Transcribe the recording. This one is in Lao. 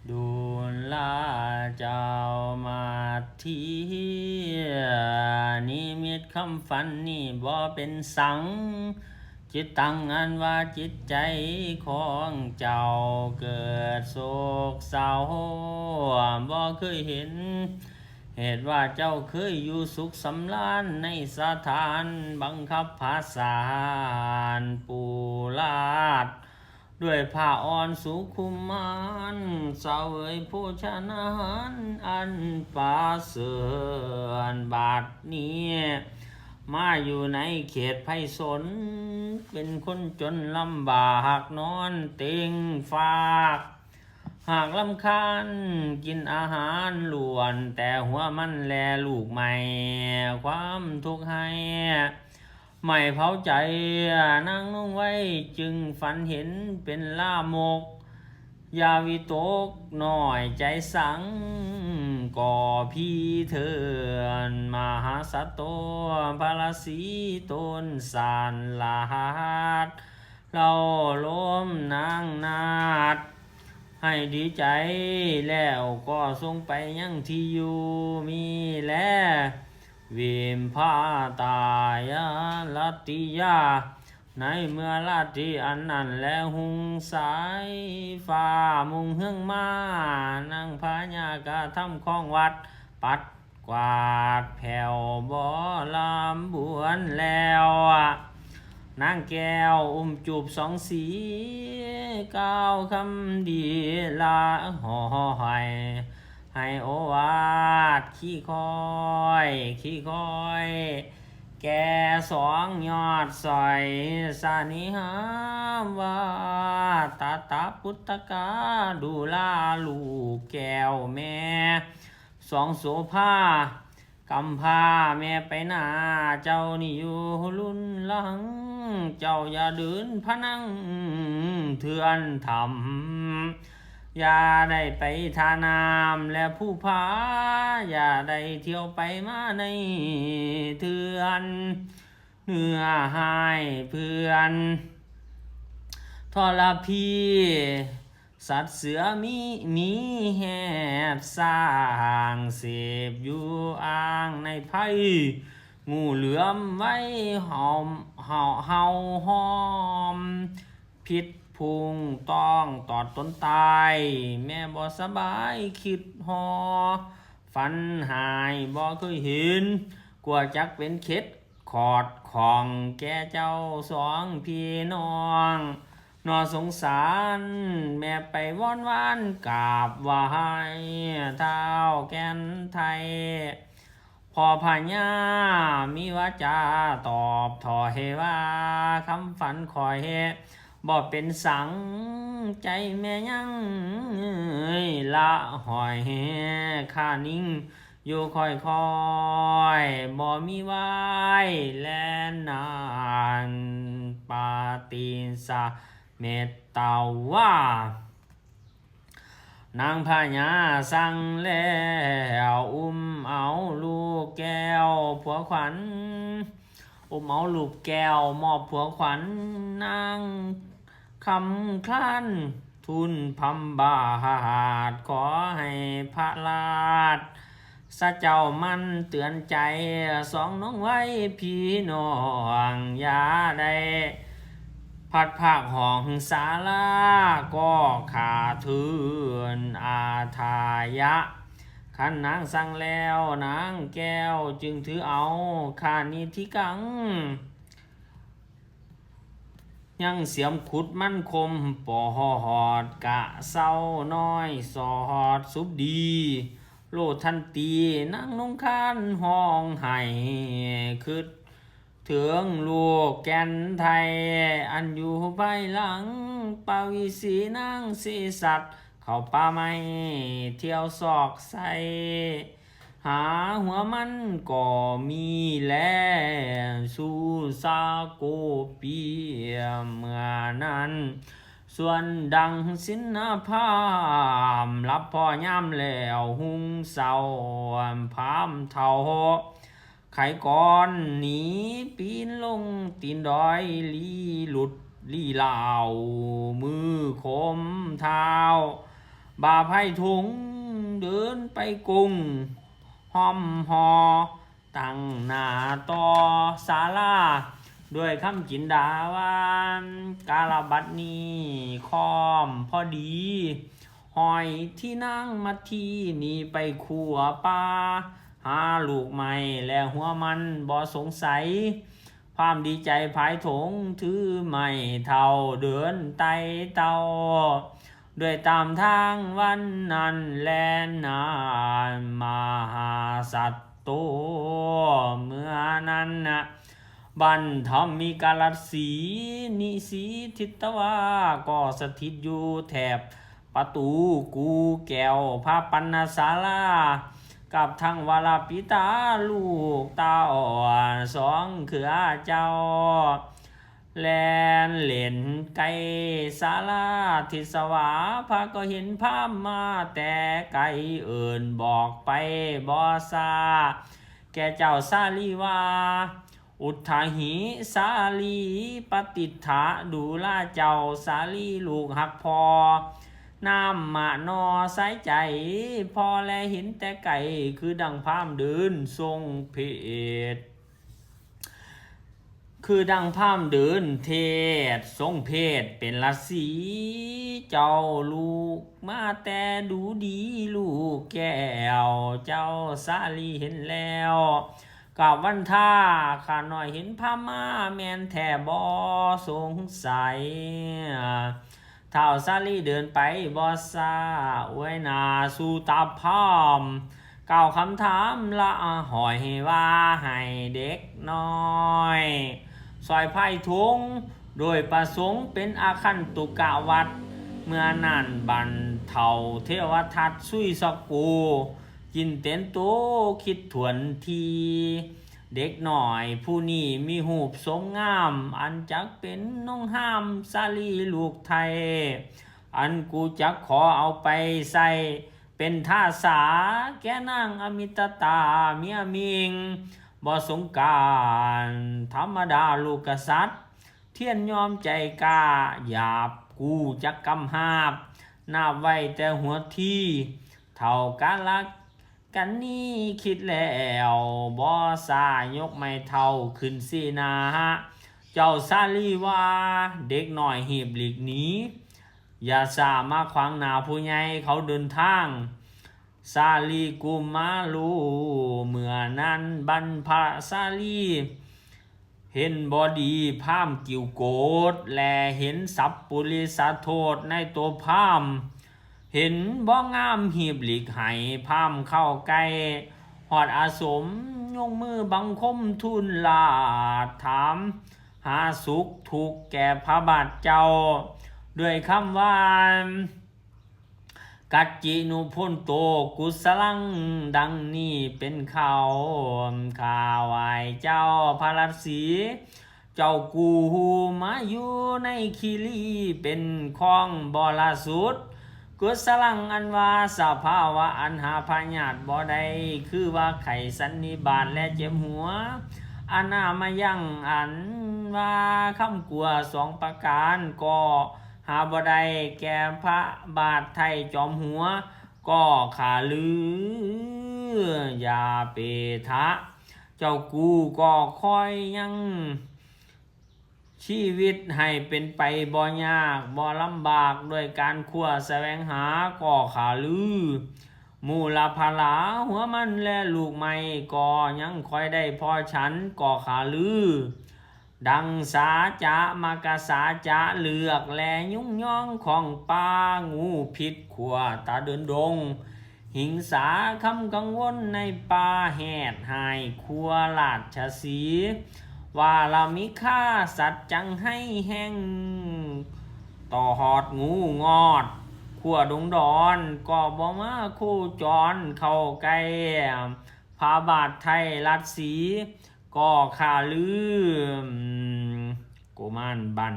ດູລາເຈົ້າມາທີ ນິມິດຄຳຝັນນີ້ບໍ່ເປັນສັງ ຈິດຕັງ ອັນວ່າຈິດໃຈຂອງເຈົ້າເກີດໂສກເສົ້າ ບໍ່ເຄີຍເຫັນ ເຫດວ່າເຈົ້າເຄີຍຢູ່ສຸກສຳລານໃນສະຖານບັງຄັບຜາສານປູລາດ ດ້ວຍຜ້າອ່ອນສຸຂຸມມານ ສະເຫວີຍໂພຊະນາຫານອັນປະເສີດ ບັດນີ້ມາຢູ່ໃນເຂດໄພສົນ ເປັນຄົນຈົນລຳບາກນອນເຕັງຟາກ ຫາກລຳຄານກິນອາຫານລ້ວນແຕ່ຫົວມັນແລລູກໃໝ່ ຄວາມທຸກໄຮ້ໄໝ້ເຜົາໃຈ ນາງນົງໄວຈຶ່ງຝັນເຫັນເປັນລາມົກ ຢ່າວິຕົກນ້ອຍໃຈສັງ ກໍພີເທີນ ມະຫາສັດໂຕ ພະລາສີໂຕນສານລາດ ເລົ່າລົມນາງນາດ ໃຫ້ດີໃຈແລ້ວກໍສົ່ງໄປຍັງທີ່ຢູ່ມີແລ ວິມພາຕາຍາລັດຕິຍາ ໃນເມື່ອລາດຕຣີອັນນັ້ນແລ ຮຸ່ງສາຍຟ້າມຸ່ງເຮືອງມາ ນາງພະຍາກະທຳຄອງວັດ ປັດກວາດແຜ່ວບໍ່ລຳບວນແລ້ວ ນາງແກ້ວອຸ້ມຈູບສອງສີ ກ່າວຄຳດີລະຫອຍ ໃຫ້ໂອວາດ ຂີ້ຄ້ອຍ ຂີ້ຄ້ອຍ ແກ່ສອງຍອດສ້ອຍ ສະໜິຫາມວາດ ຕະຕະປຸດຕະກາ ດູລາລູກແກ້ວແມ່ ສອງໂສພາ ກຳພ້າແມ່ໄປນາ ເຈົ້ານີ້ຢູ່ລຸນຫຼັງ ເຈົ້າຢ່າເດີນພະນັງເຖື່ອນຖ້ຳ ຢ່າໄດ້ໄປທ່ານ້ຳແລພູຜາ ຢ່າໄດ້ທ່ຽວໄປມາໃນເຖື່ອນ ເນື້ອຮ້າຍເພື່ອນທໍລະພີ ສັດເສືອມີ ມີແຮດຊ້າງ ເສບຢູ່ອ່າງໃນໄພ ງູເຫຼືອມໄວ ເຫົ່າ ເຫົ່າ ເຫົ່າຫ້ອມ ພິດພຸງຕ້ອງຕອດຕົນຕາຍ ແມ່ບໍ່ສະບາຍຄິດຫໍ່ ຝັນຮ້າຍບໍ່ເຄີຍເຫັນ ກວ່າຈັກເປັນເຂດ ຂອດຂ້ອງແກ່ເຈົ້າສອງພີ່ນ້ອງ ໜໍ່ສົງສານ ແມ່ໄປວອນວານກາບໄຫວ້ທ້າວແກ່ນໄທ ພໍ່ພະຍາມີວາຈາຕອບຖອຍວ່າ ຄຳຝັນຂ້ອຍບໍ່ເປັນສັງ ໃຈແມ່ຍັງລະຫອຍ ຂ້ານິ່ງ ຢູ່ຄ່ອຍໆ ບໍ່ມີວາຍແລ່ນນານ ປະຕິສະເມດຕາວ່າ ນາງພະຍາສັ່ງແລ້ວ ອຸ້ມເອົາລູກແກ້ວຜົວຂວັນ ອຸ້ມເອົາລູກແກ້ວມອບຜົວຂວັນ ນາງ ຄຳຄລານທູນພຳບາດ ຂໍໃຫ້ພະລາຊະເຈົ້າໝັ່ນເຕືອນໃຈ ສອງນ້ອງໄວພີ່ນ້ອງ ຢ່າໄດ້ພັດພາກຫ້ອງສາລາ ກໍຂ້າເທີນອາທາຍະ ຄັນນາງສັ່ງແລ້ວ ນາງແກ້ວຈຶ່ງຖືເອົາຄານິທິກັງ ຍັງສຽມຂຸດມັນຄົມ ປອດກະເຊົານ້ອຍສອດສຸບດີ ໂລດທັນທີນາງນົງຄານຮ້ອງໄຫ້ ຄິດເຖິງລູກແກ່ນໄທ ອັນຢູ່ພາຍຫຼັງ ປະວິສີນາງສີສັດ ເຂົ້າປ່າໄມ້ທ່ຽວຊອກໃສ່ ຫາຫົວມັນກໍມີແລ ສຸສາໂກປີ ເມື່ອນັ້ນ ສ່ວນດັ່ງສິນນະພາມ ຫຼັບພໍຍາມແລ້ວຮຸ່ງເຊົ້າ ພາມເຖົ້າ ໄຂກ່ອນໜີປີນລົງຕີນດອຍ ລີຫຼຸດລີລາວ ມືຄົມທ້າວ ບ່າໄພ້ຖົງເດີນໄປກົງ ຫ້ອມຫໍ ຕັ້ງໜ້າຕໍ່ສາລາ ດ້ວຍຄຳຈິນດາຫວານ. ກາລະບັດນີ້ຄ້ອມພໍດີ ຫ້ອຍທີ່ນາງມັດທີໜີໄປຂົ້ວປ່າ ຫາລູກໄມ້ແລະຫົວມັນບໍ່ສົງໄສ. ພາມດີໃຈພາຍຖົງຖືໄມ້ເທົ້າເດີນໄຕ່ເຕົ້າ ດ້ວຍຕາມທາງວັນນັ້ນແລນນາມະຫາສັດໂຕ. ເມື່ອນັ້ນນະ ບັນທຳມິກະລັດສີ ນິສີທິດຕະວາ ກໍສະຖິດຢູ່ແຖບປະຕູກູແກ້ວພະປັນນະສາລາ ກັບທັງວະລະປິຕາລູກເຕົ້າສອງເຄືອເຈົ້າ ແລ່ນເຫຼັ້ນໄກສາລາທິດສະຫວາ ພະກໍເຫັນພາມມາແຕ່ໄກ ເອີ້ນບອກໄປບໍ່ຊ້າ ແກ່ເຈົ້າສາລີວ່າ ອຸດຖະຫິສາລີປະຕິດຖະ ດູລາເຈົ້າສາລີລູກຮັກພໍ່ ນາມມະໜໍ່ໃສໃຈ ພໍແລເຫັນແຕ່ໄກ ຄືດັ່ງພາມເດີນຊົງເພດ ຄືດັ່ງພາມເດີນເທດຊົງເພດເປັນລາສີ ເຈົ້າລູກມາແຕ່ດູດີລູກແກ້ວ ເຈົ້າສາລີເຫັນແລ້ວ ກາບວັນທາ ຂ້ານ້ອຍເຫັນພາມມາແມ່ນແທ້ບໍ່ສົງໄສ. ທ້າວສາລີເດີນໄປບໍ່ຊ້າ ອວຍໜ້າສູ່ຕາພາມ ກ່າວຄຳຖາມລະຫ້ອຍວ່າໃຫ້ເດັກນ້ອຍຊ່ອຍພາຍຖົງ ໂດຍປະສົງເປັນອາຄັນຕຸກະວັດ. ເມື່ອນັ້ນບັນເທົ້າເທວະທັດສຸຍສະໂກ ຈິນເຕັນໂຕຄິດຖ້ວນທີ ເດັກນ້ອຍຜູ້ນີ້ມີຮູບສົມງາມ ອັນຈັກເປັນນົງຮາມສາລີລູກໄທ ອັນກູຈັກຂໍເອົາໄປໃຊ້ເປັນທ່າສາແກ່ນາງອະມິດຕະຕາເມຍມິງ ບໍ່ສົງການທຳມະດາລູກກະສັດ ທຽນຍອມໃຈກ້າ ຢາບກູຈັກກຳຫາບ ນັບໄວ້ແຕ່ຫົວທີ ເທົ່າກາລະກັນນີຄິດແລ້ວ ບໍ່ຊ້າຍົກໄມ້ເທົ້າຂຶ້ນຊີ້ໜ້າ ເຈົ້າສາລີວ່າ ເດັກນ້ອຍຮີບຫຼີກໜີ ຢ່າຊ້າມາຂວາງໜ້າຜູ້ໃຫຍ່ເຂົາເດີນທາງ. ສາລີກຸມາໂລ ເມື່ອນັ້ນບັນພະສາລີ ເຫັນບໍ່ດີພາມກິ້ວໂກດ ແລະເຫັນສັບປຸລິສະໂທດໃນໂຕພາມ ເຫັນບໍ່ງາມຮີບຫຼີກໃຫ້ພາມເຂົ້າໃກ້ຮອດອາສົມ ຍົກມືບັງຄົມທູນລາດຖາມຫາສຸກທຸກແກ່ພະບາດເຈົ້າ ດ້ວຍຄຳວ່າ ກັດຈິນຸພຸນໂຕ ກຸດສະລັງ ດັ່ງນີ້ເປັນຂ່າວ ຂ້າໄຫວ້ເຈົ້າພະລັດສີ ເຈົ້າກູ້ມາຢູ່ໃນຄີລີເປັນຂອງບໍລະສຸດ ກຸດສະລັງ ອັນວ່າສະພາວະອັນຫາພະຍາດບໍ່ໄດ້ ຄືວ່າໄຂ້ສັນນິບາດ ແລະເຈັບຫົວ ອະນາມະຍັງ ອັນວ່າຄຳກົວສອງປະການກໍ ຫາບໍ່ໄດ້ແກ່ພະບາດໄທຈອມຫົວ ກໍຂາລື ຢາເປທະ ເຈົ້າກູກໍຄອຍຍັງຊີວິດໃຫ້ເປັນໄປບໍ່ຍາກບໍ່ລຳບາກ ດ້ວຍການຄວ້າສະແຫວງຫາກໍຂາລື ມູລະພະລາຫົວມັນ ແລະລູກໄມ້ກໍຍັງຄ່ອຍໄດ້ພໍສັນກໍຂາລື ດັ່ງສາຈະມັກກະສາຈະເລືອກແລຍຸງຍອງຂອງປ່າ ງູພິດຂົ້ວຕາເດີນດົງ ຫິງສາຄຳກັງວົນໃນປ່າແຮດຮ້າຍຂົ້ວລາດຊະສີ ວາລະມິຄາສັດຈັງໄຮ້ແຮງ ຕໍ່ຮອດງູງອດ ຂົ້ວດົງດອນ ກໍບໍ່ມາໂຄຈອນເຂົ້າໃກ້ ພະບາດໄທລັດສີ ກໍຂ້າລື ໂກມານບັນ